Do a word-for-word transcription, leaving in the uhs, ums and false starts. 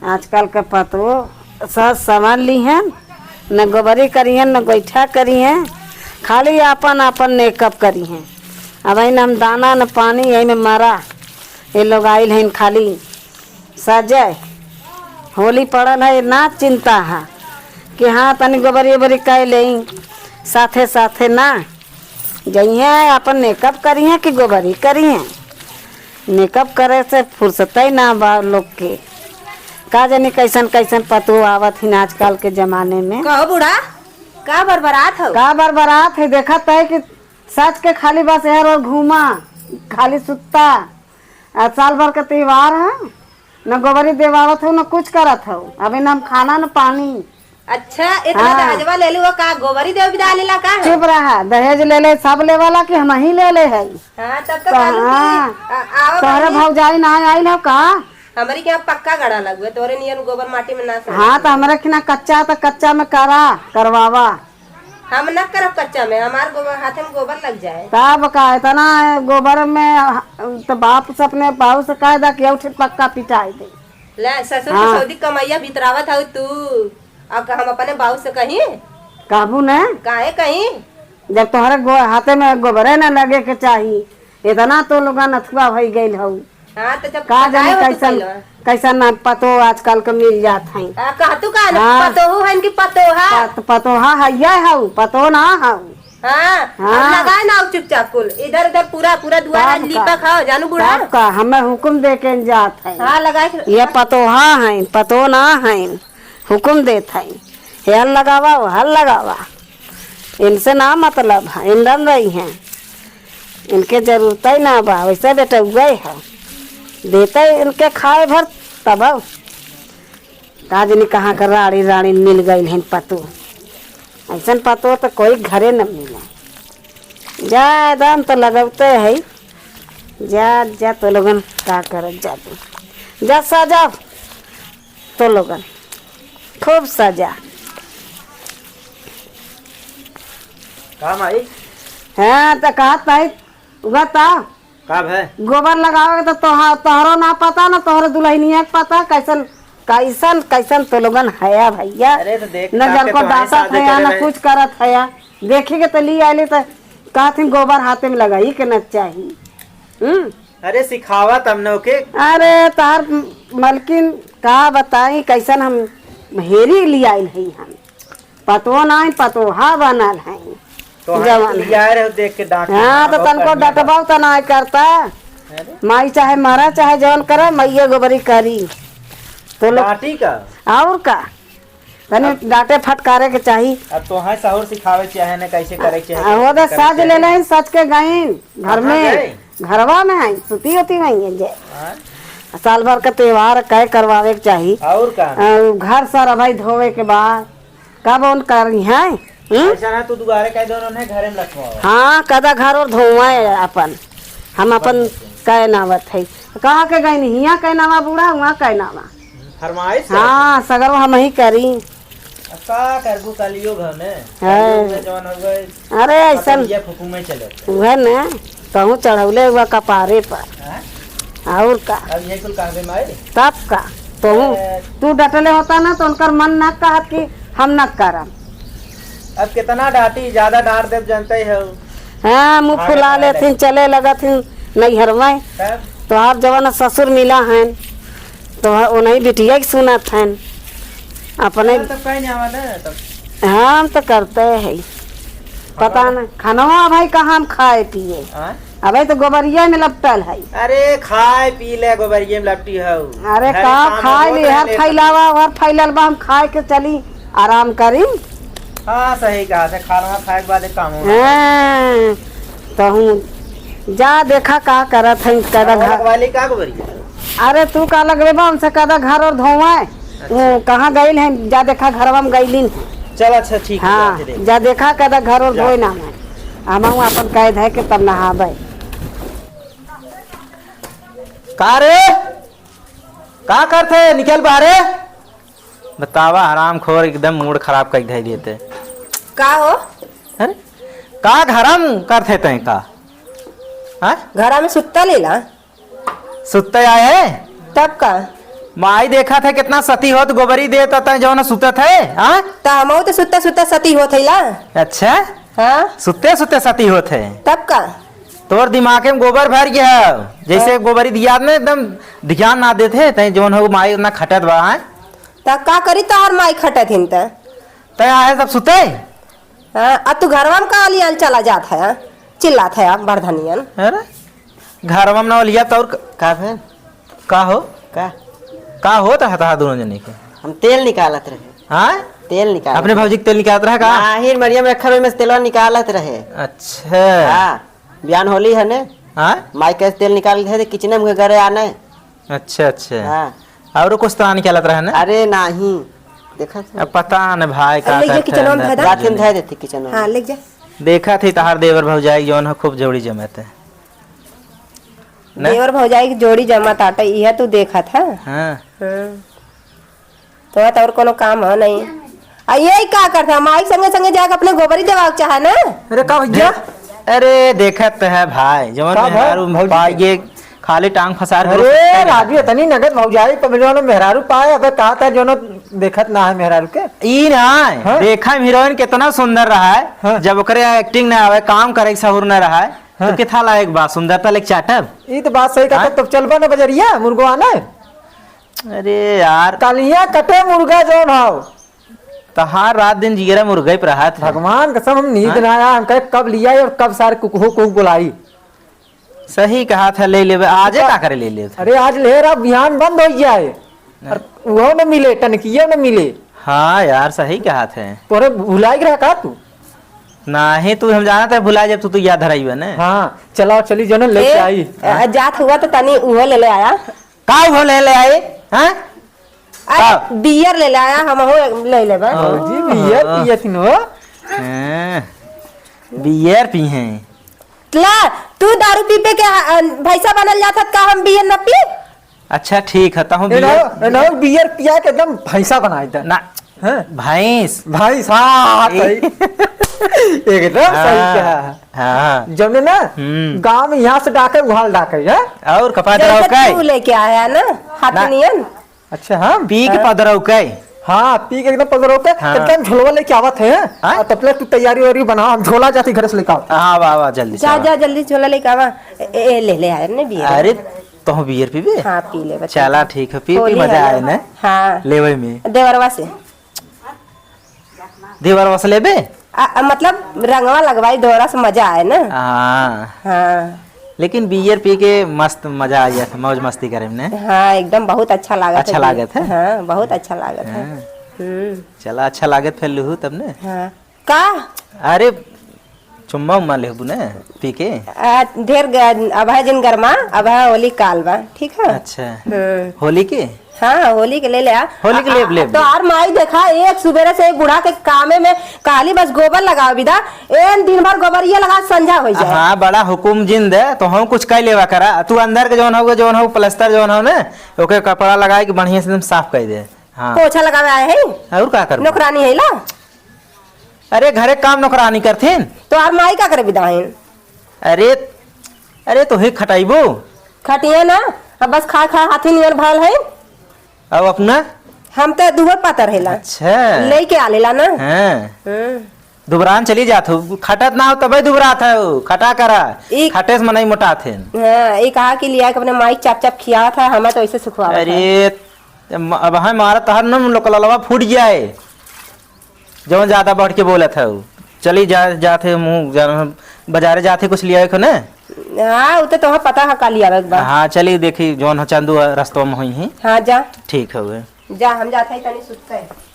आजकल के पतोह सज संवर लिहेन, न गोबरी करिहेन, न गोइठा करिहेन, खाली आपन आपन मेकअप करिहेन। अबहिन हम दाना न पानी यही में मरा, ये लोग आइल हइन खाली सजे। होली पड़ल है, ना चिंता है कि हाँ तनी गोबरी ओबरी कइ लेई, साथे साथे ना जइहें आपन मेकअप करिहें कि गोबरी करिहें। मेकअप करे से फुर्सतै ना बा लोग के। का जानी कैसन कैसन पतोह आवत हिन आजकल के जमाने में। कहो बूढ़ा, का बरबरात हो? का बरबरात है? देखत है कि सज के खाली बस एहर ओर घूमा, खाली सुत्ता। आ साल भर के त्योहार है, न गोबरी देवावत हो, न कुछ करत हो। अबे न हम खाना, न पानी। अच्छा, इतना हाँ। दहेजवा ले लू, का गोबरी देव बिदा लेला का है? चुप रहा, दहेज ले ले, सब लेवाला कि हमहीं ले ले है। हाँ, तब तो तो कहलू कि हाँ, आ-, आवा तोहरे बहिनी। भौजाई ना आइल हो का? हमरी के यहाँ पक्का गड़ा लगुए, तोरे नियन गोबर माटी में ना सड़े। हाँ, तो हमरे खिना कच्चा तो कच्चा में करा, करवावा। हम ना करब कच्चा में, हमार गोबर, हाथे में गोबर लग जाए। तब का, इतना गोबर में, तो बाप से अपने बाऊ से कह दा कि उठे पक्का पिटाई दे। ले, ससुर के हाँ। सऊदी कमैया भितरावत हऊ तू, अब का हम अपने बाऊ से कहीं? कहबू न। काहे कहीं? जब तोहरे गो-, हाथे में गोबरे न लगे के चाही, इतना तो लोगन अथुआ भई गइल हऊ। हाँ, तो जब का जाने पकाए हो तो कैसन, कैलो। कैसन ना पतोह आजकल के मिल जात हैं। आ, कहतू का ना, हाँ। पतोहू हन कि पतोहा? पत-, पतोहा हइये हऊ, पतोह ना हऊ। हाँ, हाँ। अब लगाए ना आओ चुपचाप कुल, इधर उधर पूरा, पूरा दुआर आज तब का, लीपा खाओ, जानू बूढ़ा। तब का, हमें हुकुम दे के जात हैं। हाँ, लगाए के ये पतोहा हैं, पतोह ना हैं। हुकुम देत हई, "हेल लगावा, वहल लगावा।" इनसे ना मतलब है, इन रन रही हैं, इनके जरूरत ही ना बा। वैसे बेटउए है, देते इनके खाए भर तब। का जनी कहाँ के राड़ी रानी मिल गई हैं पतोह। ऐसन पतोह तो कोई घरे न मिले। जा दाम तो लगौते है। जा, जा तो लोगन का करत जा तू। जा सजा तो लोगन खूब सजा। का माई? हाँ, तो कहत भाई, उगा ता। का भे? गोबर लगावे के तो तोहा-, तोहरो ना पता, ना तोहरे दुल्हनिया के पता, कैसन, कैसन, कैसन तो लोगन हया भैया। अरे तो देख, न ताके जनको तोहाई डांटत शादी हया, करे ना रहे। कुछ करत हया। देखी के तो ली आइली तो कहत ही गोबर हाथे में लगाई के न चाही। हम्म। अरे सिखावा तमने ओके। अरे तार मलकिन का बताई, कैसन हम हेरी लियाइल हई हम। पतोह नाहीं, पतोहा बनल है। तो हम जवन तो है। लियाए रहे देख के डांट हाँ, के, तो बहुत तनको बढ़िया डटबो बात। तो नाहीं करता। अरे। माई चाहे मरा, चाहे जवन करे, मइये गोबरी करी। तो लोग डांटी का? और का? तनी अब डांटे फटकारे के चाही। अब तोहाई सहूर सिखावे के चाहे ने, कैसे करे के चाहे, आ, कैसे हो दे करे के साज चाहे। ले लें, सज के गईन घर कहाँ में, गए? घरवा में है, सुती होती वहीं है जे। हाँ? साल भर का त्योहार कय करवावे के चाही। और का? आ, घर सारा भाई धोवे के बाद, कब उन करी हैं? हम्म? ऐसा ना, तू दुआरे कह दो, उन्हें घरे में रखवाओ। हाँ, कदा घर और धोवा है अपन, हम अपन कय नावत है। कहाँ के गईन? हियाँ कय नावा बूढ़ा, हुआँ कय नावा। फरमाइश है। हाँ, सगरो हमहीं करी। अब का करबू, कलियुग है ने? हाँ। कलियुग में जवन हो गए, अरे, ऐसन पतंगिया फुकू में चले। उहे ने, कहूँ चढ़ौले हुआ कपारे पर। हाँ? और का? अब ये कुल कहबे माई? तब का? तोहू, ए। तू डटले होता ना, तो उनकर मन ना कहत कि हम ना करम। अब कितना डांटी, ज्यादा डांट देब, जानते ही हो। हाँ, मुँह आगे फुला बढ़े लेथिन, लगे। चले लगथिन नैहर में। तब? तोहार जवन ससुर मिला हैं, तो उन्हीं बिटिया के सुनत हैं। अपने हाँ, तो कहीं नहीं आवा ना, तब। हम तो करते हैं। पता हाँ। ना, खानवा भाई कहाँ हम खाए पिए। हाँ? अबे तो गोबरिया में लपटल है। अरे खाए पी ले, गोबरिया में लपटी हऊ। अरे घरे का काम खाए होत ले, हर रहले फैलावा, हर फैलल बा, हम खाए के चली, आराम करी। हाँ, सही कहा थे, खाना खाए के बाद एक काम होना। हाँ, तो हूँ जा देखा का करत हैं, कदा हाँ, घर वाली का गोबरिया? अरे तू का लगबे बा, उनसे कदा घर और धोवाए। अच्छा। वो कहाँ गइल हैं, जा देखा घरवा में गइलिन हैं। चल अच्छा ठीक है, हाँ, जाके देख। जा देखा कदा घर और जा। धोए ना हैं। हम अपन कह धे के तब नहाबे। का रे? का करथे? निकल बाहरे। बतावा, हरामखोर एकदम मूड खराब कर धइ देते। का हो? अरे, का घरम करथे तैं का? हाँ? घरा में सुत्ता लेला। सुत्ते आए हैं? तब का? माई देखत है कितना सती होत, गोबरी देत है, तैं जौन सुतत है, हाँ? त हमहू त सुत्ता सुत्ता सती होत है ला। अच्छा? हाँ। सुत्ते सुत्ते सती होत है? तब का? तोर दिमागे में गोबर भर गया है, जैसे हाँ। गोबरी दिया ने एकदम ध्यान ना देत है, तैं जौन हो माई उतना खटत बा, हाँ? त का करी तोहर माई खटत हिन त? तैं आहे सब सुते? हाँ, आ तू घरवा में का लियान चला जात है, हाँ? चिल्लात है आप बरधनियन। अरे, घरवा में ना लिया तो और क-, का भे? का हो? का? का होत रहा था दोनों जने के? हम तेल निकालत रहे। हाँ? तेल निकालत अपने रहे। भौजी के तेल निकालत रहा का? नाही, मरियम रखा में से तेलवा निकालत रहे। अच्छा। हाँ, बिहान होली है ने? हाँ? माई के तेल निकाल दे, किचने में घरे आने। अच्छा, अच्छा। हाँ। और कुछ तो निकालत रहे ना? अरे नाही, देखा था। अब पता न भाई का अरे, ये करते किचनवा में अंदर धर दा। जाते जाने। धर देते किचनवा में। हाँ, ले जा। देखा थी तहार देवर भौजाई जौन है खूब जोड़ी जमत है। ना? देवर भौजाई की जोड़ी जमत आटे, यह तू देखा था। हाँ। हाँ। तो बात और कोनो काम हो नहीं। आ यही का करता, माई के संगे संगे जाके अपने गोबरी देवा के चाहे ना। अरे का भैया? अरे देखत तो है भाई, जवन का भाई? मेहरारू भौजी पाई के। ये खाली टांग फसार के अरे लोग सुतते राजू, रहते हैं। इतनी नगद भौजाई पर जौन मेहरारू पाए, अबे कहा था जौन देखत ना है मेहरारू के। ई ना है, हाँ? देखा में हीरोइन कितना सुंदर रहा है, हाँ। जब ओकरे एक्टिंग ना आवे, काम करे के सहूर ना रहा है, हाँ। तो किथा लायक बा, सुंदरता लेके चाटब? ई तो बात सही कहा, हाँ? तो चलबा ना बजरिया, मुर्गो आना है। अरे यार। कलिया कटे मुर्गा जौन हौ। तहार रात दिन जिगरा मुर्गा ही पर रहत है। भगवान कसम हम नींद हाँ? ना आया, हम कहे कब लिया और कब सारे कुकहू को बुलाई। सही कहा था, ले लेबे, आजे का? का करे ले लेबे? अरे आज ले रहा, बिहान बंद हो जाए। हाँ। और वो न मिले, टनकियो न मिले। हाँ यार, सही कहा था। तोरे भुलाई रहा का तू? नाही, तू हम जानत है भुला जब तू, तू याद धराई बने। हाँ, चलाओ, चली जने लेके ए, आई। आ, जात हुआ तो तनी उहो ले ले आया। का उहो ले ले आए? हाँ? अरे, का? बियर ले ले आया, हम हो ले लेबे। भौजी, बियर हाँ। पियत न हो? हाँ, बियर पी हैं। ला, तू दारू पी पे के, अ, भैंसा बनल जात हत का, हम बियर न पी? अच्छा, ठीक है, तहूँ ए बियर ना, ए ना, बियर पिया के एकदम भैंसा बनाई दे। ना, हैं? भैंस। भैंस, हाँ, हाँ, ई सही। एकदम सही हाँ, कहा। हाँ। जौने ना, हम्म। गाँव में यहाँ से डाके, वहाँ डाके, हैं? और कपात जैसे रहो काई? तू लेके आया ना, हाथी ना। नियन। अच्छा, हम? पी के हाँ। पदरौके। हाँ, पी के एकदम पदरौके। हाँ। तब हम झोलवा लेके आवत है। हाँ? और तब तक तू तैयारी वैयारी बना, हम झोला जाती घर से लेके आवत। हाँ, आवा, आवा, जल्दी से जा, आवा। जा, जल्दी झोला लेके आवा। ए, ए, ले, ले आए ने बियर। अरे, तोह बियर पीबे? हाँ, पी ले, बच्चा। चला, ठीक है, पी, पी, होली मजा है आए ना। ना? हाँ। लेवे में। देवरवा से। देवरवा से लेबे? आ, आ, मतलब रंगवा लगवाई, देवरा से मजा आए ना। हाँ। हाँ। लेकिन बियर पी के मस्त मजा आ गया था, मौज मस्ती करे में ने। हाँ, एकदम बहुत अच्छा लागत अच्छा है। लागत है? हाँ, बहुत अच्छा लागत है। हाँ। हम्म। चला, अच्छा लागत फिर लूहू तब ने। हाँ। का? अरे, चुम्मा उम्मा लेबू ने पी के? आ, ढेर ग-, अब है जिन गरमा, अब है होली काल बा, ठीक है? अच्छा। हम्म। होली के? हाँ, होली के ले ले आ। होली के लेब, आ, लेब, तो लेब। आर माई देखा, एक सुबेरे से एक बूढ़ा के कामे में काली बस गोबर लगावे बिदा, एन दिन भर गोबरिया लगा संझा हो जाए। हाँ, बड़ा हुकुम जिन दे, तो हम कुछ कह लेवा करा। तू अंदर के जौन हो, जौन हो, प्लस्तर जौन हो ने, ओके कपड़ा लगाए के बढ़िया से एकदम साफ कर दे। हाँ। पोछा लगावे आए हैं? और का करबू? नौकरानी है ला? अरे, घरे काम नौकरानी करथिन। तो आर माई का करे बिदा हैं? अरे, अरे, तो हे खटाइबू? खटिया ना, अब बस खा खा हाथी नियर भरल है। अब अपना? हम तो दुबर पातर हेला। अच्छा। लेके आ लेला ना। हाँ। हम्म। दुबरान चली जात हो, खटत ना हो तबे दुबरात है, खटा करा। ई खटे से मनई मोटात है। हाँ, ई कहा कि लिया के अपने माई चाप चाप खियावत है, हमें तो ऐसे सुखवावत है। अरे, त म-, अब है मारा तहर न लोकलवा फूट जाए। जवन ज्यादा बढ़ के बोलत है उ। चली जा, जात है मुँह, जा, बाजारे जात है कुछ लिया को ना? हाँ, उ तो तोहर पता है का लियावे के बा। हाँ, चली देखी जवन हो चंदू रस्तवा में होई है। हाँ, जा। ठीक हवे। जा, हम जात है तनी सुतते।